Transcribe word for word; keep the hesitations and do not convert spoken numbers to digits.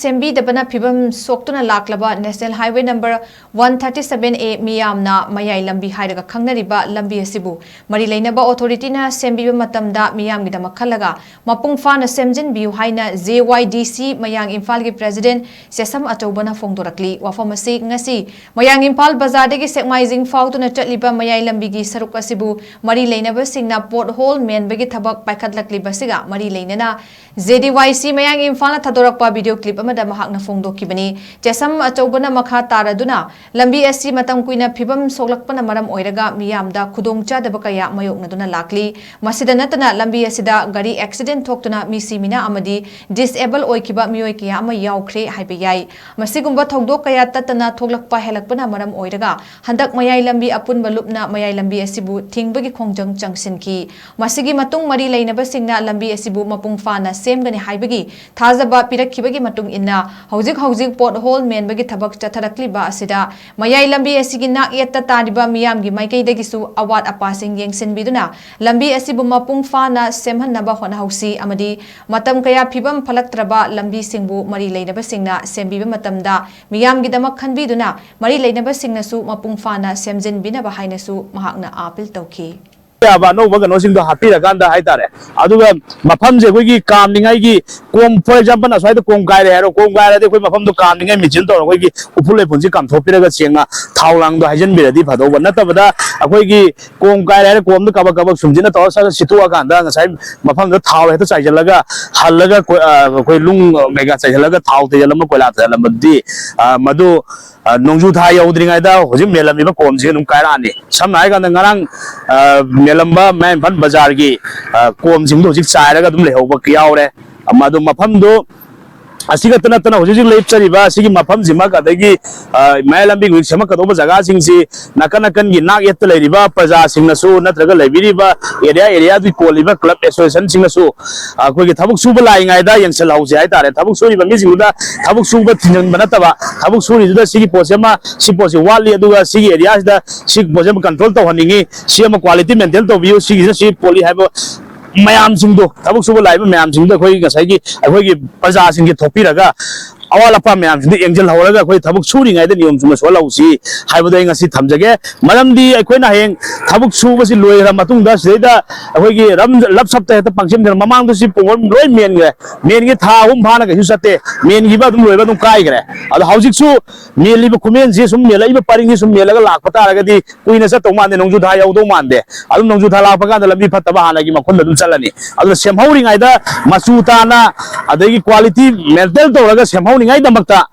ꯁꯦꯝꯕꯤꯗꯕꯅ ꯐꯤꯕꯝ ꯁꯣꯛꯇꯨꯅ ꯂꯥꯛꯂꯕ National Highway number one thirty seven A ꯃꯤꯌꯥꯝꯅ ꯃꯌꯥꯏ ꯂꯝꯕꯤ ꯍꯥꯏꯔꯒ ꯈꯪꯅꯔꯤꯕ ꯂꯝꯕꯤ ꯑꯁꯤꯕꯨ ꯃꯔꯤ ꯂꯩꯅꯕ authorityꯅ ꯁꯦꯝꯕꯤꯕ ꯃꯇꯝꯗ ꯃꯤꯌꯥꯝꯒꯤꯗꯃꯛ ꯈꯜꯂꯒ ꯃꯄꯨꯡ ꯐꯥꯅ ꯁꯦꯝꯖꯤꯟꯕꯤꯌꯨ ꯍꯥꯏꯅ J Y D C ꯃꯌꯥꯡ ꯏꯝꯐꯥꯜꯒꯤ president ꯆꯦꯁꯝ ꯑꯆꯧꯕꯅ ꯐꯣꯡꯗꯣꯔꯛꯂꯤ꯫ ꯋꯥꯐꯝ ꯑꯁꯤ ꯉꯁꯤ ꯃꯌꯥꯡ ꯏꯝꯐꯥꯜ ꯕꯖꯥꯔꯗꯒꯤ ꯁꯦꯛꯃꯥꯏꯖꯤꯡ ꯐꯥꯎꯗꯨꯅ ꯆꯠꯂꯤꯕ ꯃꯌꯥꯏ ꯂꯝꯕꯤꯒꯤ ꯁꯔꯨꯛ ꯑꯁꯤꯕꯨ ꯃꯔꯤ ꯂꯩꯅꯕꯁꯤꯡꯅ pothole ꯃꯦꯟꯕꯒꯤ ꯊꯕꯛ ꯄꯥꯏꯈꯠꯂꯛꯂꯤꯕꯁꯤꯒ ꯃꯔꯤ ꯂꯩꯅꯅ J D Y C ꯃꯌꯥꯡ ꯏꯝꯐꯥꯜꯅ ꯊꯥꯗꯣꯔꯛꯄ video clip ꯑꯃꯗ ꯃꯍꯥꯛꯅ ꯐꯣꯡꯗꯣꯛꯈꯤꯕꯅꯤ꯫ ꯆꯦꯁꯝ ꯑꯆꯧꯕꯅ ꯃꯈꯥ ꯇꯥꯔꯗꯨꯅ, ꯂꯝꯕꯤ ꯑꯁꯤ ꯃꯇꯝ ꯀꯨꯏꯅ ꯐꯤꯕꯝ ꯁꯣꯛꯂꯛꯄꯅ ꯃꯔꯝ ꯑꯣꯏꯔꯒ ꯃꯤꯌꯥꯝꯗ ꯈꯨꯗꯣꯡꯆꯥꯗꯕ ꯀꯌꯥ ꯃꯥꯌꯣꯛꯅꯗꯨꯅ ꯂꯥꯛꯂꯤ꯫ ꯃꯁꯤꯗ ꯅꯠꯇꯅ ꯂꯝꯕꯤ ꯑꯁꯤꯗ ꯒꯥꯔꯤ accident ꯊꯣꯛꯇꯨꯅ ꯃꯤ ꯁꯤꯃꯤꯅ ꯑꯃꯗꯤ disable ꯑꯣꯏꯈꯤꯕ ꯃꯤꯑꯣꯏ ꯀꯌꯥ ꯑꯃ ꯌꯥꯎꯈ꯭ꯔꯦ ꯍꯥꯏꯕ ꯌꯥꯏ꯫ ꯃꯁꯤꯒꯨꯝꯕ ꯊꯧꯗꯣꯛ ꯀꯌꯥ ꯇꯠꯇꯅ ꯊꯣꯛꯂꯛꯄ ꯍꯦꯜꯂꯛꯄꯅ ꯃꯔꯝ ꯑꯣꯏꯔꯒ ꯍꯟꯗꯛ ꯃꯌꯥꯏ ꯂꯝꯕꯤ ꯑꯄꯨꯟꯕ ꯂꯨꯞꯅ ꯃꯌꯥꯏ ꯂꯝꯕꯤ ꯑꯁꯤꯕꯨ ꯊꯤꯡꯕꯒꯤ ꯈꯣꯡꯖꯪ ꯆꯪꯁꯤꯟꯈꯤ꯫ ꯃꯁꯤꯒꯤ ꯃꯇꯨꯡ ꯃꯔꯤ ꯂꯩꯅꯕꯁꯤꯡꯅ ꯂꯝꯕꯤ ꯑꯁꯤꯕꯨ ꯃꯄꯨꯡ ꯐꯥꯅ ꯁꯦꯝꯒꯅꯤ ꯍꯥꯏꯕꯒꯤ ꯊꯥꯖꯕ ꯄꯤꯔꯛꯈꯤꯕꯒꯤ ꯃꯇꯨꯡ ꯏꯟꯅ ꯍꯧꯖꯤꯛ ꯍꯧꯖꯤꯛ pothole ꯃꯦꯟꯕꯒꯤ ꯊꯕꯛ ꯆꯠꯊꯔꯛꯂꯤꯕ ꯑꯁꯤꯗ ꯃꯌꯥꯏ ꯂꯝꯕꯤ ꯑꯁꯤꯒꯤ ꯅꯥꯛ ꯌꯦꯠꯇ ꯇꯥꯔꯤꯕ ꯃꯤꯌꯥꯝꯒꯤ ꯃꯥꯏꯀꯩꯗꯒꯤꯁꯨ ꯑꯋꯥꯠ ꯑꯄꯥꯁꯤꯡ ꯌꯦꯡꯁꯤꯟꯕꯤꯗꯨꯅ ꯂꯝꯕꯤ ꯑꯁꯤꯕꯨ ꯃꯄꯨꯡ ꯐꯥꯅ ꯁꯦꯝꯍꯟꯅꯕ ꯍꯣꯠꯅꯍꯧꯁꯤ ꯑꯃꯗꯤ ꯃꯇꯝ ꯀꯌꯥ ꯐꯤꯕꯝ ꯐꯠꯂꯛꯇ꯭ꯔꯕ ꯂꯝꯕꯤꯁꯤꯡꯕꯨ ꯃꯔꯤ ꯂꯩꯅꯕꯁꯤꯡꯅ ꯁꯦꯝꯕꯤꯕ ꯃꯇꯝꯗ ꯃꯤꯌꯥꯝꯒꯤꯗꯃꯛ ꯈꯟꯕꯤꯗꯨꯅ ꯃꯔꯤ ꯂꯩꯅꯕꯁꯤꯡꯅꯁꯨ ꯃꯄꯨꯡ ꯐꯥꯅ ꯁꯦꯝꯖꯤꯟꯕꯤꯅꯕ ꯍꯥꯏꯅꯁꯨ ꯃꯍꯥꯛꯅ ꯑꯥꯄꯤꯜ ꯇꯧꯈꯤ꯫ ꯌꯥꯕ ꯑꯅꯧꯕ ꯀꯩꯅꯣꯁꯤꯡꯗꯣ ꯍꯥꯞꯄꯤꯔꯀꯥꯟꯗ ꯍꯥꯏꯇꯥꯔꯦ꯫ ꯑꯗꯨꯒ ꯃꯐꯝꯁꯦ ꯑꯩꯈꯣꯏꯒꯤ ꯀꯥꯝꯅꯤꯡꯉꯥꯏꯒꯤ ꯀꯣꯝ, for example, ꯑꯁ꯭ꯋꯥꯏꯗ ꯀꯣꯝ ꯀꯥꯏꯔꯦ ꯍꯥꯏꯔꯣ, ꯀꯣꯝ ꯀꯥꯏꯔꯗꯤ ꯑꯩꯈꯣꯏ ꯃꯐꯝꯗꯣ ꯀꯥꯝꯅꯤꯡꯉꯥꯏ ꯃꯦꯆꯤꯟ ꯇꯧꯔꯒ ꯑꯩꯈꯣꯏꯒꯤ ꯎꯐꯨꯜ ꯂꯩꯐꯨꯜꯁꯤ ꯀꯥꯝꯊꯣꯛꯄꯤꯔꯒ ꯁꯦꯡꯅ ꯊꯥꯎ ꯂꯥꯡꯗꯣ ꯍꯩꯖꯤꯟꯕꯤꯔꯗꯤ ꯐꯗꯧꯕ꯫ ꯅꯠꯇꯕꯗ ꯑꯩꯈꯣꯏꯒꯤ ꯀꯣꯝ ꯀꯥꯏꯔꯦ ꯍꯥꯏꯔꯦ, ꯀꯣꯝꯗꯣ ꯀꯕꯛ ꯀꯕꯛ ꯁꯨꯝꯖꯤꯟꯅ ꯇꯧꯔꯒ ꯁꯠ ꯁꯠ ꯁꯤꯠꯇꯣꯛꯑꯀꯥꯟꯗ ꯉꯁꯥꯏ ꯃꯐꯝꯗ ꯊꯥꯎ ꯍꯦꯛꯇ ꯆꯥꯏꯁꯤꯜꯂꯒ ꯍꯜꯂꯒ ꯀꯣꯏ-, ꯑ, ꯑꯩꯈꯣꯏ ꯅꯨꯡ ꯀꯩꯀꯥ ꯆꯥꯏꯁꯤꯜꯂꯒ ꯊꯥꯎ ꯇꯩꯁꯤꯜꯂꯝꯕ, ꯀꯣꯏꯂꯥ ꯇꯩꯁꯤꯜꯂꯝꯕꯗꯨꯗꯤ, ꯑ, ꯃꯗꯨ ꯑ, ꯅꯣꯡꯖꯨ ꯊꯥ ꯌꯧꯗ꯭ꯔꯤꯉꯩꯗ ꯍꯧꯖꯤꯛ ꯃꯦꯜꯂꯝꯃꯤꯕ ꯀꯣꯝꯁꯤꯡ ꯑꯗꯨꯝ ꯀꯥꯏꯔꯛꯑꯅꯤ꯫ ꯁꯝꯅ ꯍꯥꯏꯔꯀꯥꯟꯗ ꯉꯔꯥꯡ, ꯑ, ꯃꯦꯜꯂꯝꯕ ꯃꯌꯥꯡ ꯏꯝꯐꯥꯜ ꯕꯖꯥꯔꯒꯤ, ꯑ, ꯀꯣꯝꯁꯤꯡꯗꯣ ꯍꯧꯖꯤꯛ ꯆꯥꯏꯔꯒ ꯑꯗꯨꯝ ꯂꯩꯍꯧꯕ ꯌꯥꯎꯔꯦ꯫ ꯑꯃ ꯑꯗꯨ ꯃꯐꯝꯗꯨ ꯑꯁꯤ ꯈꯛꯇ ꯅꯠꯇꯅ ꯍꯧꯖꯤꯛ ꯍꯧꯖꯤꯛ ꯂꯦꯞꯆꯔꯤꯕ ꯑꯁꯤꯒꯤ ꯃꯐꯝꯁꯤꯃꯛ, ꯑꯗꯒꯤ, ꯑ, ꯃꯌꯥꯏ ꯂꯝꯕꯤꯒꯤ ꯍꯧꯖꯤꯛ ꯁꯦꯝꯃꯛꯀꯗꯧꯕ ꯖꯒꯥꯁꯤꯡꯁꯤ ꯅꯥꯀꯟ ꯅꯥꯀꯟꯒꯤ ꯅꯥꯛ ꯌꯦꯠꯇ ꯂꯩꯔꯤꯕ ꯄ꯭ꯔꯖꯥꯁꯤꯡꯅꯁꯨ ꯅꯠꯇ꯭ꯔꯒ ꯂꯩꯕꯤꯔꯤꯕ area, areaꯗꯨꯒꯤ ꯀꯣꯜꯂꯤꯕ club associationꯁꯤꯡꯅꯁꯨ ꯑꯩꯈꯣꯏꯒꯤ ꯊꯕꯛ ꯁꯨꯕ ꯂꯥꯛꯏꯉꯩꯗ ꯌꯦꯡꯁꯤꯜꯍꯧꯁꯦ ꯍꯥꯏꯇꯥꯔꯦ꯫ ꯊꯕꯛ ꯁꯨꯔꯤꯕ ꯃꯤꯁꯤꯡꯗꯨꯗ ꯊꯕꯛ ꯁꯨꯕ ꯊꯤꯡꯖꯤꯟꯕ ꯅꯠꯇꯕ, ꯊꯕꯛ ꯁꯨꯔꯤꯗꯨꯗ ꯁꯤꯒꯤ ꯄꯣꯠꯁꯦ ꯑꯃ, ꯁꯤ ꯄꯣꯠꯁꯦ ꯋꯥꯠꯂꯤ, ꯑꯗꯨꯒ ꯁꯤꯒꯤ areaꯁꯤꯗ ꯁꯤ ꯄꯣꯠꯁꯦ ꯑꯃ control ꯇꯧꯍꯟꯅꯤꯡꯉꯤ, ꯁꯤ ꯑꯃ quality maintain ꯇꯧꯕꯤꯌꯨ, ꯁꯤꯒꯤꯁꯤꯅ ꯁꯤ ꯄꯣꯠꯂꯤ ꯍꯥꯏꯕ ꯃꯌꯥꯝꯁꯤꯡꯗꯣ, ꯊꯕꯛ ꯁꯨꯕ ꯂꯥꯛꯏꯕ ꯃꯌꯥꯝꯁꯤꯡꯗꯣ ꯑꯩꯈꯣꯏ ꯉꯁꯥꯏꯒꯤ ꯑꯩꯈꯣꯏꯒꯤ ꯄ꯭ꯔꯖꯥꯁꯤꯡꯒꯤ ꯊꯣꯛꯄꯤꯔꯒ ꯑꯋꯥꯠ ꯑꯄꯥ ꯃꯌꯥꯝꯁꯤꯡꯗꯣ ꯌꯦꯡꯁꯤꯜꯍꯧꯔꯒ ꯑꯩꯈꯣꯏ ꯊꯕꯛ ꯁꯨꯔꯤꯉꯩꯗ ꯅꯤꯌꯣꯝ ꯆꯨꯝꯅ ꯁꯨꯍꯜꯍꯧꯁꯤ ꯍꯥꯏꯕꯗꯣ ꯑꯩ ꯉꯁꯤ ꯊꯝꯖꯒꯦ꯫ ꯃꯔꯝꯗꯤ ꯑꯩꯈꯣꯏꯅ ꯍꯌꯦꯡ ꯊꯕꯛ ꯁꯨꯕꯁꯤ ꯂꯣꯏꯈ꯭ꯔ ꯃꯇꯨꯡꯗ ꯁꯤꯗꯩꯗ ꯑꯩꯈꯣꯏꯒꯤ ꯔꯝ-, ꯂꯞ ꯁꯞꯇ ꯍꯦꯛꯇ ꯄꯥꯡꯁꯤꯟꯗꯅ ꯃꯃꯥꯡꯗ ꯁꯤ ꯄꯨꯡ ꯂꯣꯏ ꯃꯦꯟꯈ꯭ꯔꯦ꯫ ꯃꯦꯟꯒꯤ ꯊꯥ ꯑꯍꯨꯝ ꯐꯥꯅ ꯀꯩꯁꯨ ꯆꯠꯇꯦ꯫ ꯃꯦꯟꯈꯤꯕ ꯑꯗꯨꯝ ꯂꯣꯏꯕ ꯑꯗꯨꯝ ꯀꯥꯏꯈ꯭ꯔꯦ꯫ ꯑꯗꯣ ꯍꯧꯖꯤꯛꯁꯨ ꯃꯦꯜꯂꯤꯕ ꯈꯨꯃꯦꯟꯁꯤ ꯁꯨꯝ ꯃꯦꯜꯂꯛꯏꯕ ꯄꯔꯤꯡꯁꯤ ꯁꯨꯝ ꯃꯦꯜꯂꯒ ꯂꯥꯛꯄ ꯇꯥꯔꯒꯗꯤ ꯀꯨꯏꯅ ꯆꯠꯇꯧ ꯃꯥꯟꯗꯦ, ꯅꯣꯡꯖꯨ ꯊꯥ ꯌꯧꯗꯧ ꯃꯥꯟꯗꯦ꯫ ꯑꯗꯨꯝ ꯅꯣꯡꯖꯨ ꯊꯥ ꯂꯥꯛꯄ ꯀꯥꯟꯗ ꯂꯝꯕꯤ ꯐꯠꯇꯕ ꯍꯥꯟꯅꯒꯤ ꯃꯈꯨꯟꯗ ꯑꯗꯨꯝ ꯆꯠꯂꯅꯤ꯫ ꯑꯗꯨꯅ ꯁꯦꯝꯍꯧꯔꯤꯉꯩꯗ ꯃꯆꯨ ꯇꯥꯅ ꯑꯗꯒꯤ quality maintain ꯇꯧꯔꯒ ꯁꯦꯝꯍꯧꯅꯤꯡꯉꯥꯏꯗꯃꯛꯇ